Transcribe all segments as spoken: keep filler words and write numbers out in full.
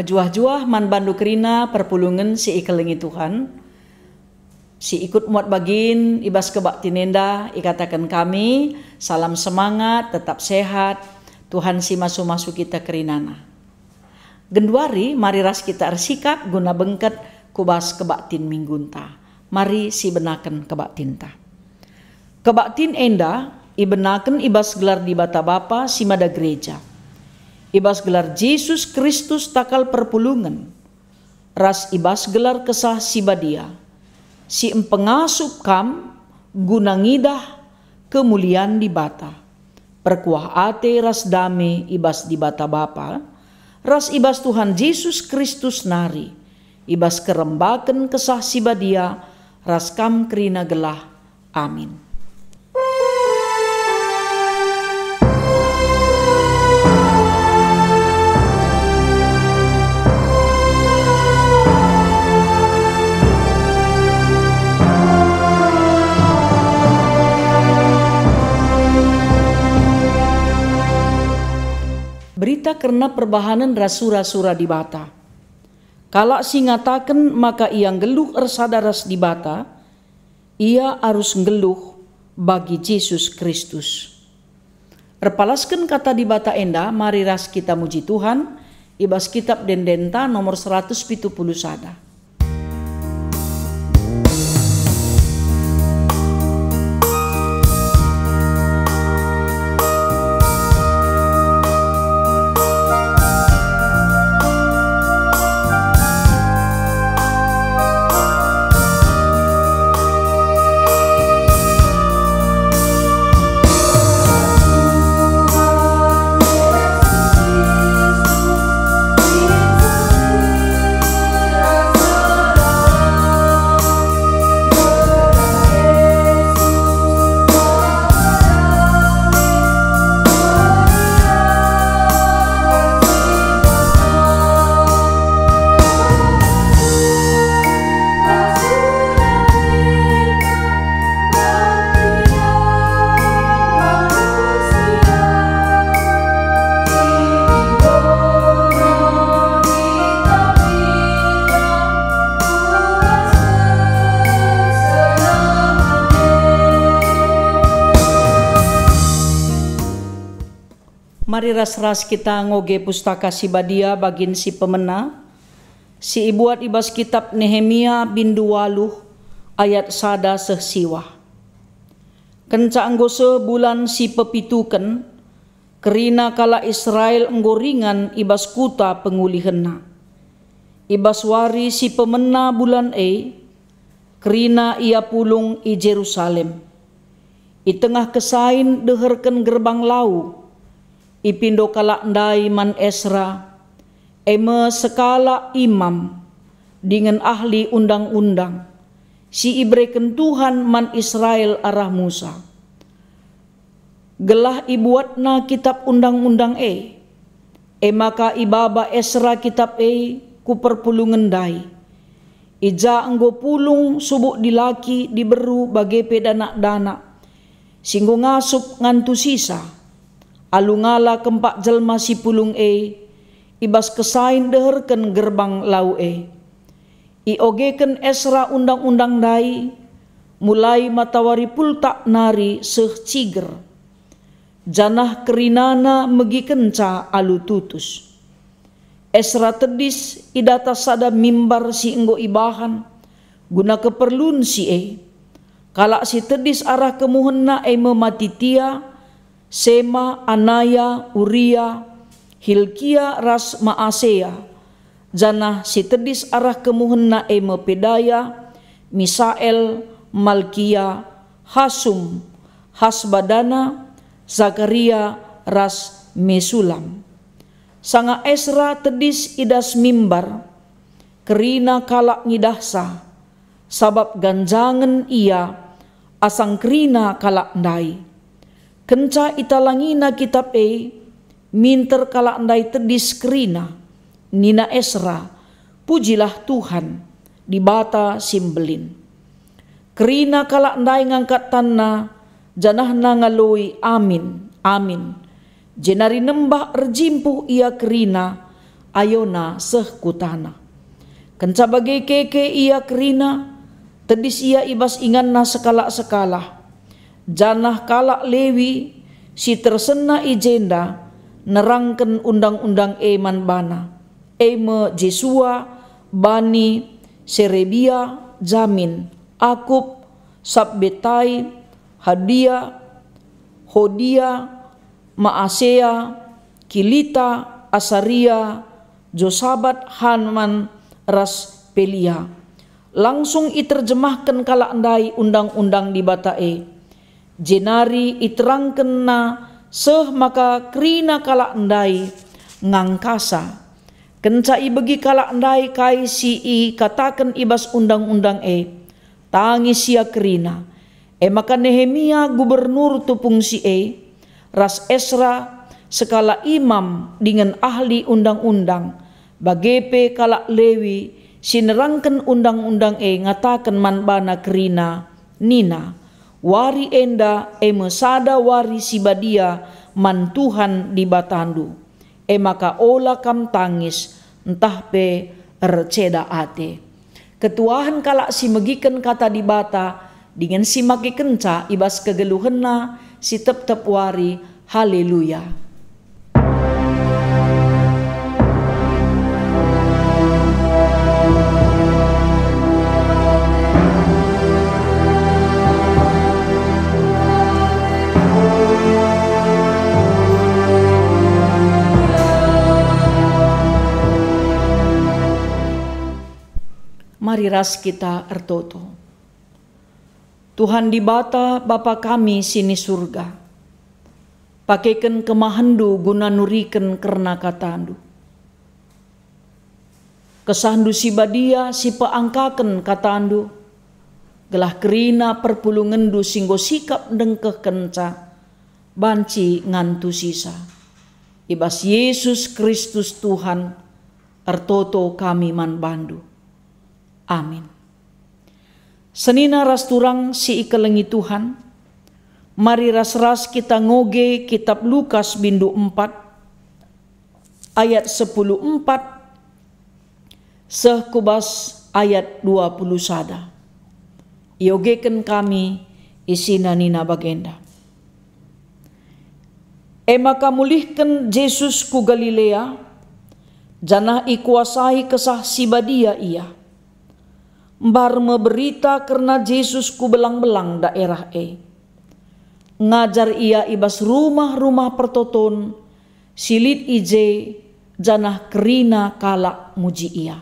Juah-juah man bandu kerina perpulungen si ikelengi Tuhan. Si ikut muat bagin i bas kebaktin enda ikataken kami, salam semangat, tetap sehat, Tuhan si masu-masu kita kerinana. Genduari mari ras kita ersikap guna bengket ku bas kebaktin minggunta. Mari sibenaken kebaktinta. Kebaktin enda ibenaken i bas gelar Dibata Bapa si mada gereja, i bas gelar Jesus Kristus takal perpulungen, ras i bas gelar Kesah Si Badia, si mpengasup kam guna ngidah kemulian Dibata. Perkuah ate ras dame i bas Dibata Bapa, ras i bas Tuhan Jesus Kristus nari, i bas kerembaken Kesah Si Badia ras kam kerina gelah. Amin. Berita kerna perbahanen ras sura-sura Dibata. Kalak si ngataken maka ia nggeluh ersada ras Dibata, ia arus nggeluh bagi Jesus Kristus. Erpalasken kata Dibata enda, mari ras kita muji Tuhan i bas Kitab Ende-endenta nomor seratus pitu puluh sada. Mari ras-ras kita ngoge Pustaka Si Badia bagin si pemena, si ibuat i bas Kitab Nehemia bindu waluh ayat sada seh siwah. Kenca enggo seh bulan si pepituken, kerina kalak Israel enggo ringan i bas kuta pengulihenna. I bas wari si pemena bulan e, kerina ia pulung i Jerusalem. I tengah kesain deherken gerbang lau, ipindo kalak ndai man Esra, e me sekalak imam dingen ahli Undang-undang, si ibereken Tuhan man Israel arah Musa, gelah ibuatna Kitap Undang-undang e. E maka ibaba Esra kitap e ku perpulungen ndai. I ja enggo pulung subuk dilaki diberu bage pe danak-danak si enggo ngasup ngantusisa, alu ngala kempak jelma si pulung e i bas kesain deherken gerbang lau e. Iogeken Esra Undang-undang ndai, mulai matawari pultak nari seh ciger, janah kerinana megikenca alu tutus. Esra tedis i datas sada mimbar si enggo ibahan guna keperlun si e. Kalak si tedis arah kemuhenna e me Matitia, Sema, Anaya, Uria, Hilkia ras Maasea, janah si tedis arah kemuhenna e me Pedaya, Misael, Malkia, Hasum, Hasbadana, Zakaria, ras Mesulam. Sanga Esra tedis i das mimbar, kerina kalak ngidahsa, sabap ganjangen ia asang kerina kalak ndai. Kenca italangina kitap e, minter kalak ndai tedis kerina. Nina Esra, "Pujilah Tuhan, Dibata si Mbelin." Kerina kalak ndai ngangkat tanna, janahna ngaloi, "Amin, amin." Jenari nembah erjimpuh ia kerina, ayona seh ku taneh. Kenca bage keke ia kerina, tedis ia i bas inganna sekalak-sekalak. Janah kalak Lewi si tersena i jenda nerangken undang-undang e man bana, e me Jesua, Bani, Serebia, Jamin, Akub, Sabbetai, Hadia, Hodia, Maasea, Kilita, Asaria, Josabat, Hanman, ras Pelia. Langsung iterjemahken kalak ndai undang-undang Dibata e, jenari iterangkenna seh maka kerina kalak ndai ngangkasa. Kenca ibegi kalak ndai kai si ikataken i bas undang-undang e, tangis ia kerina. E maka Nehemia gubernur tupung si e, ras Esra sekalak imam dingen ahli undang-undang, bage pe kalak Lewi si nerangken undang-undang e ngataken man bana kerina nina, "Wari enda e me sada wari si badia man Tuhan Dibatandu. E maka ola kam tangis, ntah pe erceda ate." Ketuahen kalak si megiken kata Dibata dingen si makekenca i bas kegeluhenna si tep-tep wari. Haleluya! Mari ras kita ertoto. Tuhan Dibata, Bapa kami si ni Surga, pakeken kemahenNdu guna nuriken kerna kataNdu. KesahNdu si badia si peangkaken kataNdu, gelah kerina perpulungenNdu si enggo sikap ndengkehkenca banci ngantusisa. I bas Yesus Kristus Tuhan, ertoto kami man baNdu. Amin. Senina ras turang si ikelengi Tuhan, mari ras-ras kita ngoge Kitap Lukas bindu empat ayat sepuluh empat seh ku bas ayat dua puluh sada. Iogeken kami isina nina bagenda. E maka mulihken Jesus ku Galilea, janah ikuasai Kesah Si Badia Ia. Mbar me berita kerna Jesus ku belang-belang daerah e. Ngajar Ia i bas rumah-rumah pertoton si lit i je, janah kerina kalak muji Ia.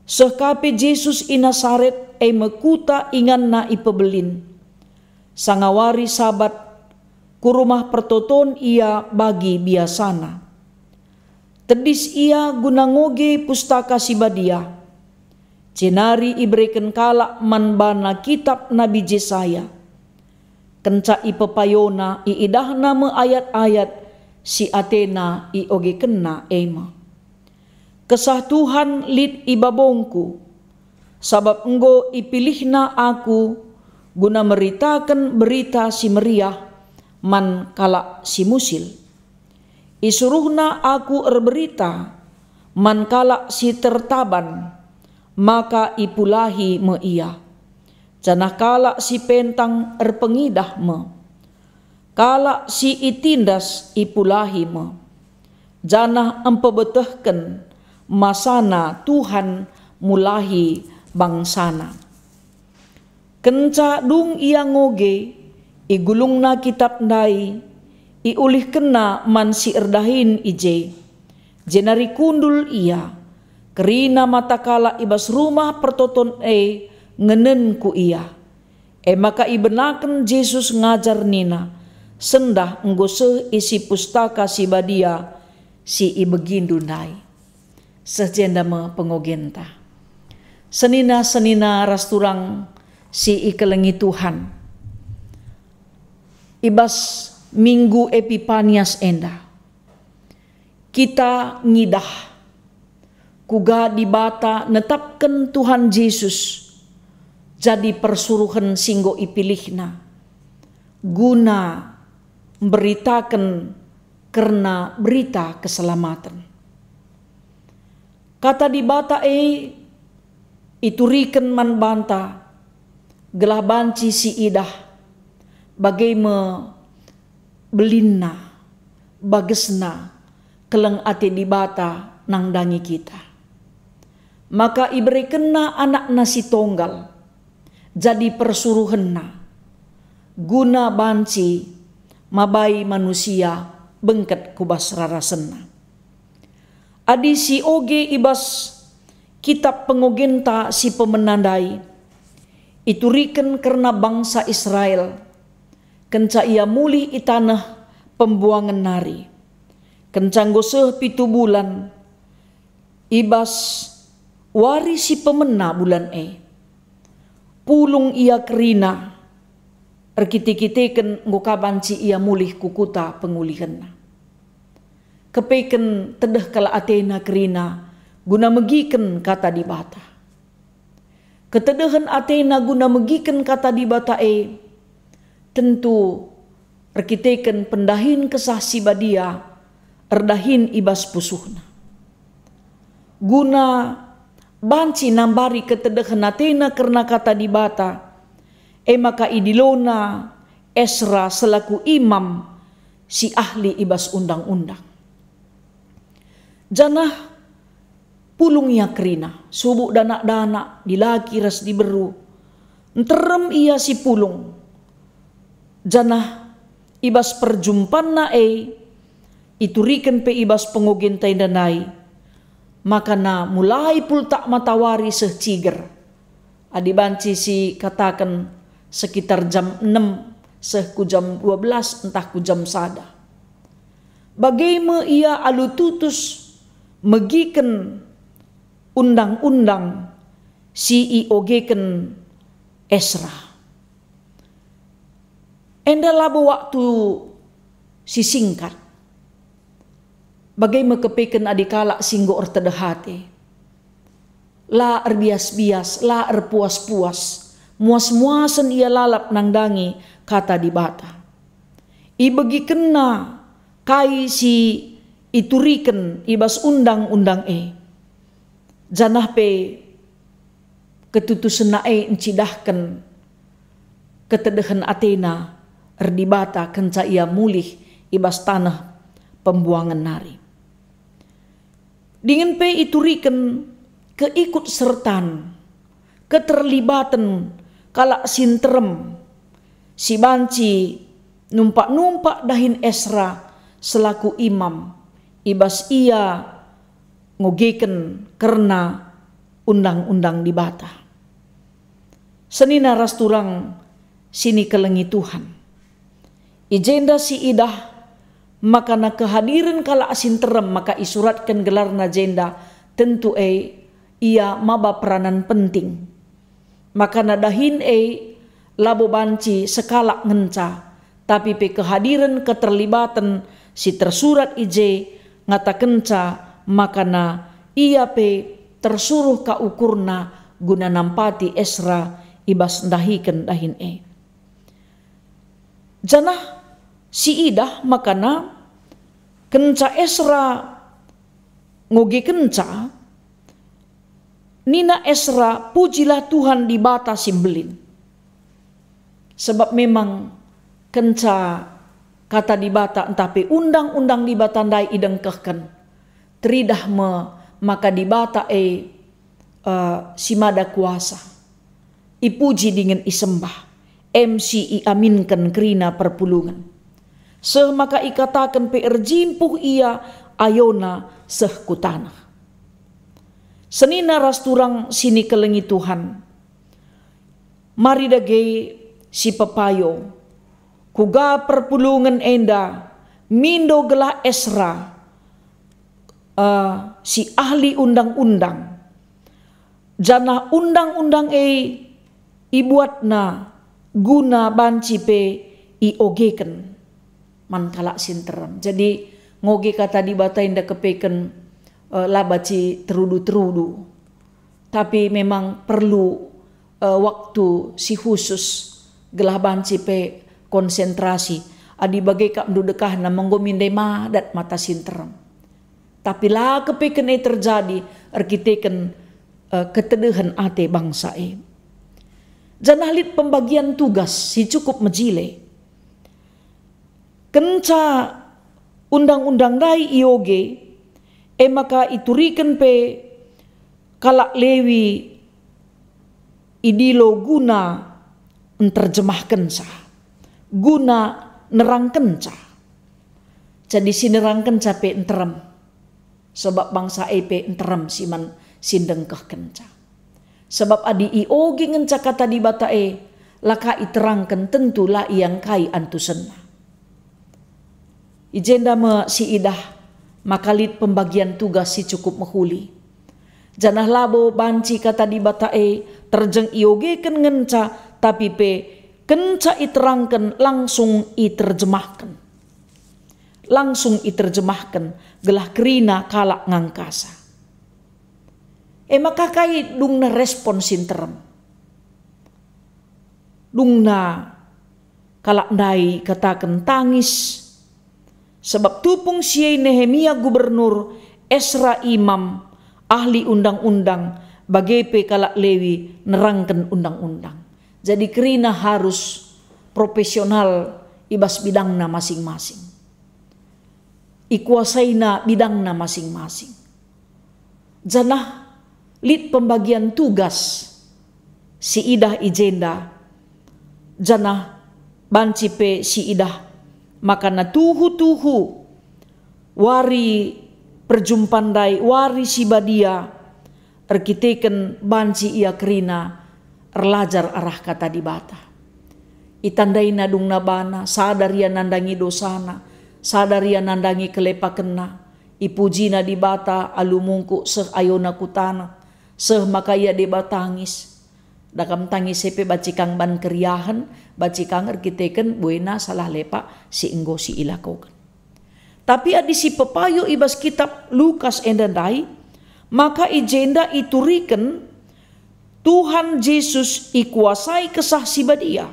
Seh ka pe Jesus i Nasaret, e me kuta inganna ipebelin. Sanga wari Sabat, ku rumah pertoton Ia bagi biasana. Tedis Ia guna ngoge Pustaka Si Badia. Jenari ibereken kalak man baNa kitap Nabi Jesaya. Kenca ipepayona, iidahna me ayat-ayat si atena iogekenna e me, "Kesah Tuhan lit i babongKu, sabap enggo ipilihNa Aku guna meritaken Berita Si Meriah man kalak si musil. IsuruhNa Aku erberita man kalak si tertaban, maka ipulahi me ia, janah kalak si pentang erpengidah me. Kalak si itindas ipulahi me, janah mpebetehken masana Tuhan mulahi bangsaNa." Kenca dung Ia ngoge, igulungNa kitap ndai, iulihkenNa man si erdahin i je. Jenari kundul Ia. Kerina mata kalak i bas rumah pertoton e ngenen ku Ia. E maka ibenaken Jesus ngajar nina, "Sendah enggo seh isi Pustaka Si Badia si ibegindu ndai." Seh jenda me pengogenta. Senina-senina ras turang si ikelengi Tuhan, i bas Minggu Epipanias enda, kita ngidah kuga Dibata netapken Tuhan Jesus jadi persuruhen si enggo ipilihNa guna mberitaken kerna berita keselamaten. Kata Dibata e ituriken man banta, gelah banci siidah bage me belinna, bagesna, keleng ate Dibata nandangi kita. Maka iberekenNa AnakNa si Tonggal jadi persuruhenNa, guna banci mabai manusia bengket ku bas rarasenNa. Adi si oge i bas kitap pengogenta si pemena ndai, ituriken kerna bangsa Israel, kenca ia mulih i taneh pembuangen nari. Kenca enggo seh pitu bulan, i bas wari si pemena bulan e, pulung ia kerina, erkite-kiteken enggo ka banci ia mulih ku kuta pengulihenna. Kepeken tedeh kalak atena kerina guna megiken Kata Dibata. Ketedehen atena guna megiken Kata Dibata e tentu erkiteken pendahin Kesah Si Badia erdahin i bas pusuhna. Guna banci nambari ketedehen atena kerna Kata Dibata, e maka idilona Esra selaku imam si ahli i bas Undang-undang. Janah pulung ia kerina, subuk danak-danak, dilaki ras diberu. Nterem ia si pulung. Janah i bas perjumpanna e, ituriken pe i bas pengogenta enda ndai, makana mulai pultak matawari seh ciger. Adi banci sikataken, sekitar jam enem seh ku jam dua belas ntah ku jam sada. Bage me ia alu tutus megiken undang-undang si iogeken Esra. Enda labo waktu si singkat. Bage me kepeken adi kalak si enggo ertedeh ate. La erbias-bias, la erpuas-puas, muas-muasen ia lalap nandangi Kata Dibata. Ibegikenna kai si ituriken i bas Undang-undang e, janah pe ketutusenna e ncidahken ketedehen atena erdibata kenca ia mulih i bas taneh pembuangen nari. Dingen pe ituriken keikutsertan, keterlibaten kalak si nterem, si banci numpak-numpak dahin Esra selaku imam, i bas ia ngogeken kerna Undang-undang Dibata. Senina ras turang si nikelengi Tuhan. I jenda siidah makana kehadiren kalak si nterem maka isuratken gelarna jenda, tentu e ia maba peranan penting. Makana dahin e labo banci sekalak ngenca, tapi pe kehadiren keterlibaten si tersurat i je ngatakenca makana ia pe tersuruh ka ukurna guna nampati Esra i bas ndahiken dahin e. Janah siidah makana kenca Esra ngogekenca, nina Esra, "Pujilah Tuhan Dibata si Mbelin." Sebab memang kenca Kata Dibata ntah pe Undang-undang Dibata ndai idengkehken, teridah me maka Dibata e, eh, si mada kuasa, ipuji dingen isembah, em si iaminken kerina perpulungen. Seh maka ikataken pe erjimpuh ia ayona seh ku taneh. Senina ras turang si nikelengi Tuhan, mari dage sipepayo, kuga perpulungen enda mindo gelah Esra, eh, si ahli Undang-undang, janah Undang-undang e ibuatna guna banci pe iogeken man kalak si nterem. Jadi, ngoge Kata Dibata enda kepeken, eh, la banci terudu-terudu, tapi memang perlu, eh, waktu si khusus gelah banci pe konsentrasi. Adi bage kap ndu dekahna, enggo min ndai madat mata si nterem. Tapi la kepeken e terjadi erkiteken, eh, ketedehen ate bangsa e. Janah lit pembagian tugas si cukup mejile. Kenca undang-undang ndai ioge, e maka ituriken pe kalak Lewi idilo guna nterjemahkenca, guna nerangkenca. Jadi si nerangkenca pe nterem, sebab bangsa e pe nterem si man si ndengkehkenca. Sebab adi ioge ngenca kata Dibata e, la ka iterangken, tentu la iangkai antusenna. I jenda me si idah maka lit pembagian tugas si cukup mehuli. Janah labo banci kata Dibata e terjeng iogeken ngenca, tapi pe kenca iterangken langsung iterjemahken. Langsung iterjemahken gelah kerina kalak ngangkasa. E maka kai dungna respon si nterem? Dungna kalak ndai kataken tangis, sebab tupung si e Nehemia gubernur, Esra imam, ahli undang-undang, bage pe kalak Lewi nerangken undang-undang. Jadi kerina harus profesional i bas bidangna masing-masing. Ikuasaina bidangna masing-masing. Janah lit pembagian tugas si idah i jenda, janah banci pe si idah maka na tuhu-tuhu wari perjumpan ndai, wari si badia, erkiteken banci ia kerina erlajar arah Kata Dibata. Itandaina dungna bana, sadar ia nandangi dosana, sadar ia nandangi kelepakenna, ipujina Dibata alu mungkuk seh ayona ku taneh, seh maka ia deba tangis. Dakam tangis e pe banci kang ban keriahen, banci kang erkiteken buena salah lepak si enggo si ilakoken. Tapi adi sipepayo i bas kitap Lukas enda ndai, maka i jenda ituriken Tuhan Jesus ikuasai Kesah Si Badia.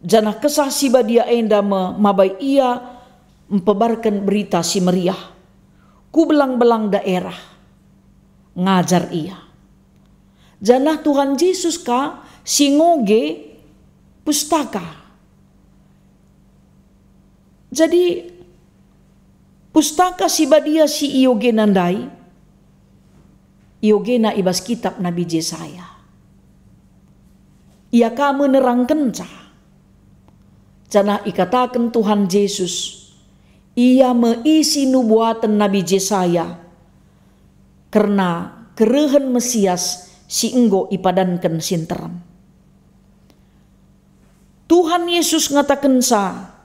Janah Kesah Si Badia enda me mabai ia mpebarken Berita Si Meriah ku belang-belang daerah. Ngajar ia. Janah Tuhan Jesus ka si ngoge pustaka. Jadi, Pustaka Si Badia si iogena ndai, iogena i bas kitap Nabi Jesaya. Ia ka me nerangkenca. Janah ikataken Tuhan Jesus, ia me isi nubuaten Nabi Jesaya kerna kerehen Mesias si enggo ipadanken si nterem. Tuhan Yesus ngatakenca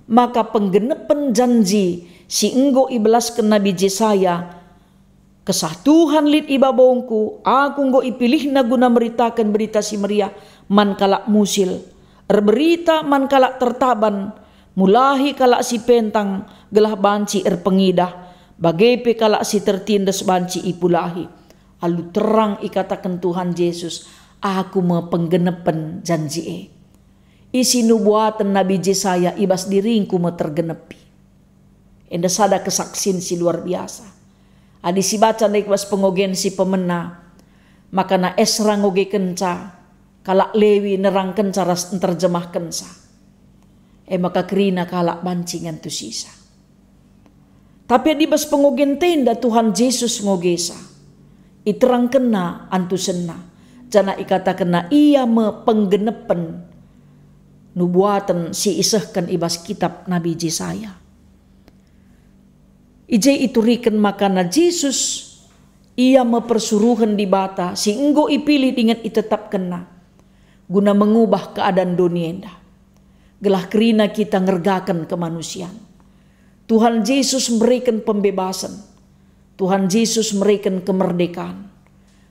maka penggenepen janji si enggo ibelasken Nabi Jesaya, "Kesah Tuhan lit i babongku, Aku enggo ipilihNa guna meritaken Berita Si Meriah man kalak musil, erberita man kalak tertaban, mulahi kalak si pentang gelah banci erpengidah, bage pe kalak si tertindas banci ipulahi." Alu terang ikataken Tuhan Jesus, "Aku me penggenepen janji e." Isi nubuaten Nabi Jesaya i bas diringku me tergenepi. Enda sada kesaksin si luar biasa. Adi sibaca ndai bas pengogen si pemena, maka na Esra ngogekenca, kalak Lewi nerangkenca ras nterjemahkenca. E maka kerina kalak banci ngantusisa. Tapi adi bas pengogen tenda Tuhan Jesus ngogesa, iterangkenNa antusenNa, janah ikatakenNa ia me penggenepen nubuaten si isehken i bas kitap Nabi Jesaya. I je ituriken makana Jesus, ia me persuruhen Dibata si enggo ipilih dingen itetapkenNa guna mengubah keadaan doni enda, gelah kerina kita ngergaken kemanusian. Tuhan Jesus mereken pembebasen. Tuhan Jesus mereken kemerdekaan.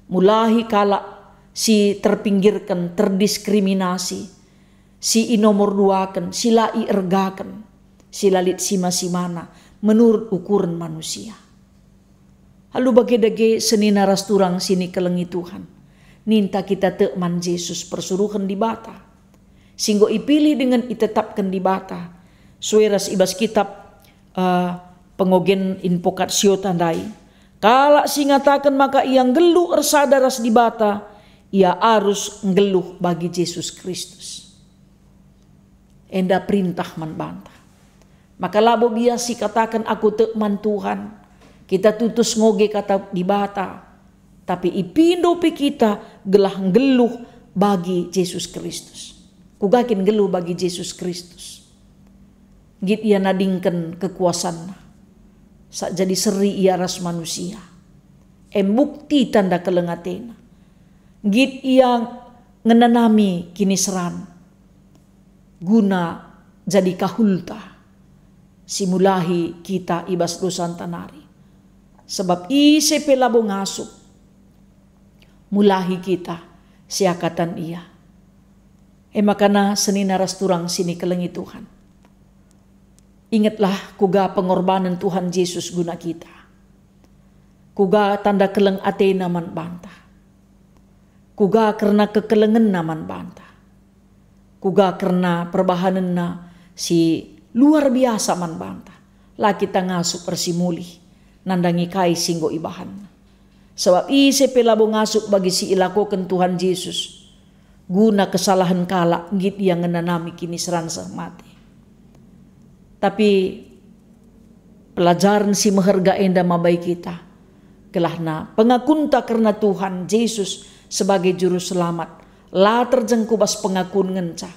Mulahi kalak si terpinggirken, terdiskriminasi, si inomorduaken, si la iergaken, si la lit sima-simana menurut ukuren manusia. Alu bage dage senina ras turang si nikelengi Tuhan. Ninta kita tek man Jesus persuruhen Dibata, si enggo ipilih dingen itetapken Dibata, sue ras i bas kitap, eh, Pengogen invocatio tandai, kalak si ngataken maka ia nggeluh ersada ras Dibata, ia arus nggeluh bagi Jesus Kristus. Enda perintah man banta. Maka labo bias sikataken, "Aku tek man Tuhan." Kita tutus ngoge kata Dibata, tapi ipindo pe kita gelah nggeluh bagi Jesus Kristus. Kuga kin nggeluh bagi Jesus Kristus? Nggit ia nadingken kekuasanna, sak jadi seri ia ras manusia. Em bukti tanda keleng atena. Nggit ia ngenanami kiniseran guna jadi kahulta si mulahi kita i bas dosanta nari. Sebab ise pe labo ngasup mulahi kita, siakatan ia. E makana senina ras turang si nikelengi Tuhan, ingetlah kuga pengorbanen Tuhan Jesus guna kita. Kuga tanda keleng atena man banta. Kuga kerna kekelengenna man banta. Kuga kerna perbahanenna si luar biasa man banta. La kita ngasup ersimulih nandangi kai si enggo ibahanna. Sabap ise pe labo ngasup bagi si ilakoken Tuhan Jesus guna kesalahen kalak, nggit ia ngenanami kiniseran seh mate. Tapi pelajaren si meherga enda mabai kita, gelahna pengakunta kerna Tuhan Jesus sebagai Juru Selamat la terjeng ku bas pengakun ngenca,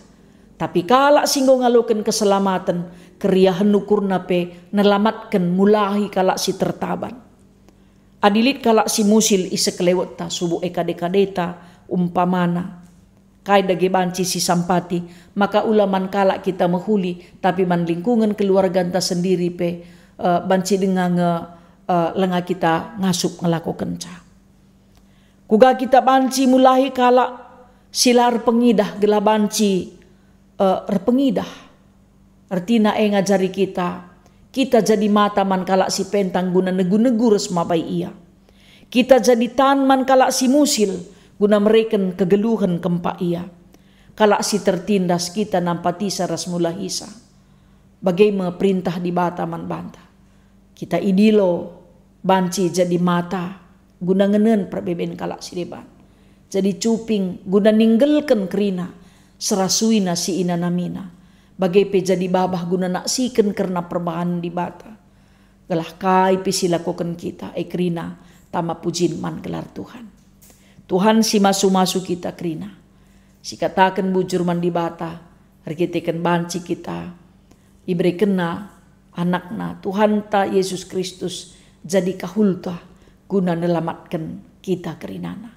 tapi kalak si enggo ngaloken keselamaten, keriahen ukurna pe nelamatken mulahi kalak si tertaban. Adi lit kalak si musil i sekelewetta subuk e kade-kadeta, umpamana, kai dage banci sisampati, maka ula man kalak kita mehuli, tapi man lingkungen keluarganta sendiri pe, eh, banci denga nge, eh, langa kita ngasup ngelakokenca. Kuga kita banci mulahi kalak si la erpengidah gelah banci, eh, erpengidah? Ertina e ngajari kita, kita jadi mata man kalak si pentang guna negu-negu ras mabai ia. Kita jadi tan man kalak si musil guna mereken kegeluhen kempak ia. Kalak si tertindas kita nampatisa ras mulahisa. Bage me perintah Dibata man banta. Kita idilo banci jadi mata guna ngenen perbeben kalak si deban. Jadi cuping guna ninggelken kerina serasuyna si inanamina. Bage pe jadi babah guna naksiken kerna perbahanen Dibata. Gelah kai pe si lakoken kita, e kerina, tama pujin man gelar Tuhan. Tuhan si masu-masu kita kerina. Sikataken bujur man Dibata, erkiteken banci kita iberekenNa AnakNa, Tuhanta Jesus Kristus, jadi kahulta guna nelamatken kita kerinana.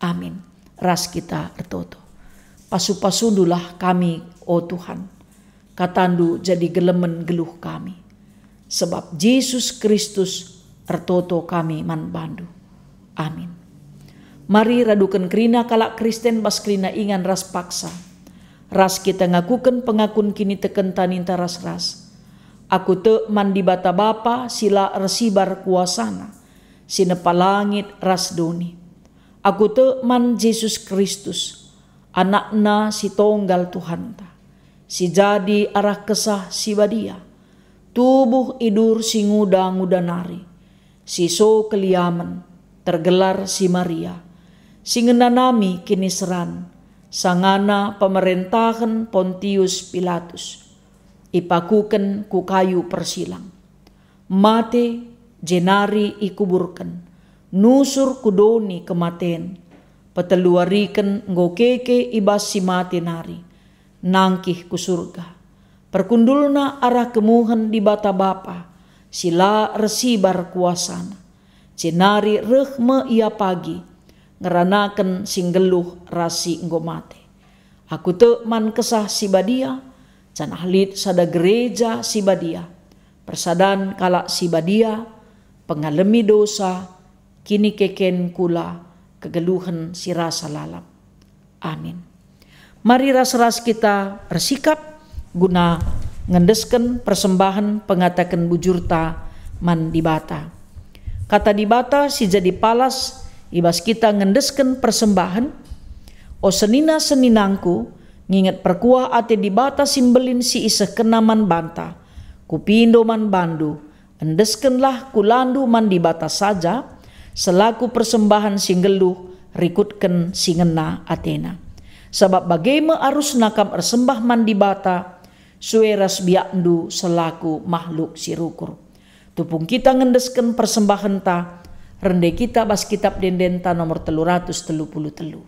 Amin. Ras kita ertoto. Pasu-pasundulah kami, o Tuhan. KataNdu jadi gelemen geluh kami. Sebab Jesus Kristus ertoto kami man baNdu. Amin. Mari raduken kerina kalak Kristen bas kerina ingan ras paksa, ras kita ngakuken pengakun kinitekenta ninta ras-ras. Aku tek man Dibata Bapa si la ersibar kuasaNa, si nepa langit ras doni. Aku tek man Jesus Kristus, AnakNa si tonggal Tuhanta, si jadi arah Kesah Si Badia, tubuh idur si nguda-nguda nari, si so keliamen, tergelar si Maria, si ngenanami kiniseran, sangana pemerentahen Pontius Pilatus, ipakuken ku kayu persilang. Mate, jenari ikuburken, nusur ku doni kematen, peteluariken enggo keke i bas si mate nari, nangkih ku Surga. Perkundulna arah kemuhen Dibata Bapa, si la ersibar kuasaNa. Jenari reh me Ia pagi, ngeranaken si nggeluh ras si enggo mate. Aku tek man Kesah Si Badia, janah lit sada gereja si badia, persadan kalak si badia, pengalemi dosa, kinikeken kula, kegeluhen si rasa lalap. Amin. Mari ras-ras kita ersikap guna ngendesken persembahen pengataken bujurta man Dibata. Kata Dibata si jadi palas i bas kita ngendesken persembahen. O senina-seninangku, nginget perkuah ate Dibata si mbelin si isehkenNa man banta, kupindo man bandu, Endeskenlah kulandu man Dibata saja, selaku persembahen si nggeluh rikutken si ngena atena. Sabap bage me arusna kam ersembah man Dibata, sue ras biakndu selaku mahluk si rukur. Tupung kita ngendesken persembahenta, rende kita bas Kitap Ende-endenta nomor telu ratus telu puluh telu.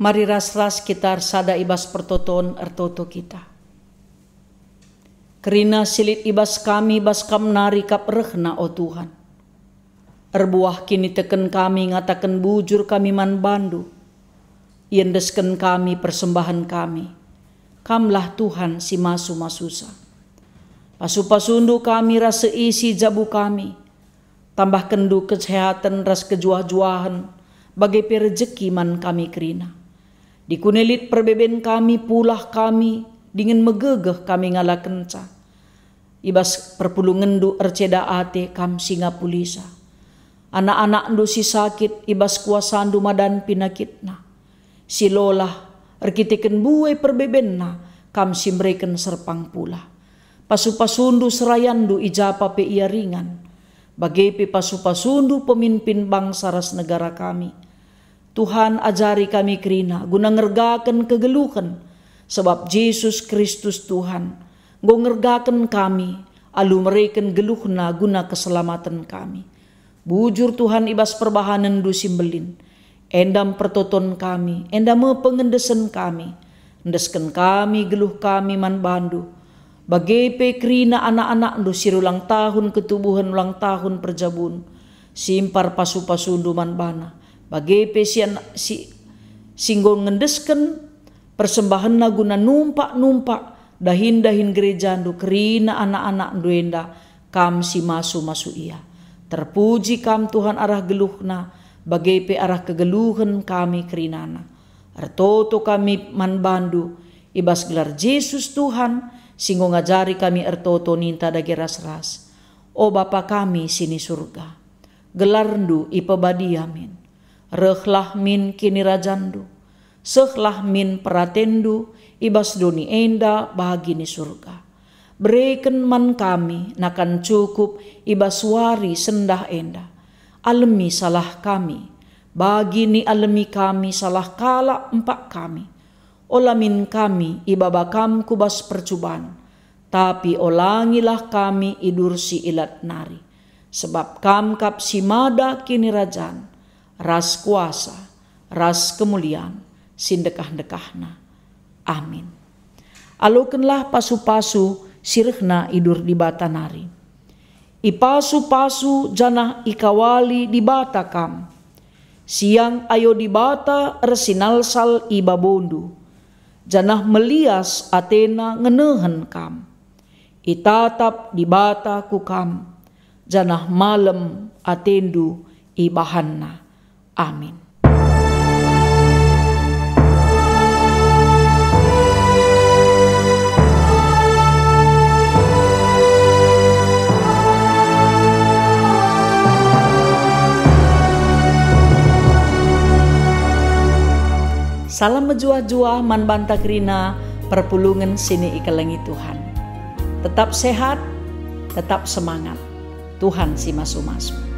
Mari ras-ras kita ersada i bas pertoton ertoto kita. Kerina si lit i bas kami bas Kam nari kap rehna, o Tuhan. Erbuah kiniteken kami ngataken bujur kami man bandu. Iendesken kami persembahen kami. Kamlah Tuhan si masu-masusa. Pasu-pasundu kami ras seisi jabu kami. Tambahkenndu kesehaten ras kejuah-juahen, bage pe rejeki man kami kerina. Dikune lit perbeben kami, pulah kami, dingen megegeh kami ngalakenca. I bas perpulungenndu erceda ate Kam si ngapulisa. Anak-anakndu si sakit, i bas kuasandu madan pinakitna. Si lolah, erkiteken mbue perbebenna, Kam si mereken serpang pulah. Pasu-pasundu serayanndu i japa pe ia ringan. Bage pe pasu-pasundu pemimpin bangsa ras negara kami. Tuhan, ajari kami kerina guna ngergaken kegeluhen, sebab Jesus Kristus Tuhan enggo ngergaken kami alu mereken geluhNa guna keselamaten kami. Bujur Tuhan i bas perbahanenNdu si mbelin, enda me pertoton kami, enda me pengendesen kami. Endesken kami geluh kami man bandu, bage pe kerina anak-anakndu si erulang tahun ketubuhen ulang tahun perjabun, simpar pasu-pasundu man bana, bage pe si, si, si enggo ngendesken persembahenna guna numpak-numpak dahin-dahin gerejandu kerina anak-anakndu enda, Kam si masu-masu ia. Terpuji Kam, Tuhan, arah geluhna, bage pe arah kegeluhen kami kerinana. Ertoto kami man bandu, i bas gelar Jesus Tuhan, si enggo ngajari kami ertoto ninta dage ras-ras. O Bapa kami si ni Surga, gelarNdu ipebadia min. Rehlah min kinirajanNdu. Sehlah min peratenNdu i bas doni enda bagi ni Surga. Bereken man kami nakan cukup i bas wari sendah enda. Alemi salah kami, bagi ni alemi kami salah kalak empak kami. Ola min kami ibaba Kam ku bas percuban, tapi olangilah kami idursi ilat nari. Sebab Kam kap si mada kinirajan, ras kuasa, ras kemulian si ndekah-ndekahna. Amin. Alokenlah pasu-pasu si rehna i dur Dibata nari. Ipasu-pasu janah ikawali Dibata kam. Siang ayo Dibata ersinalsal i babondu, janah melias ateNa ngenehen kam. Itatap Dibata ku kam, janah malem atendu ibahanNa. Amin. Salam mejuah-juah man banta kerina perpulungen si ikelengi Tuhan. Tetap sehat, tetap semangat. Tuhan si masu-masu.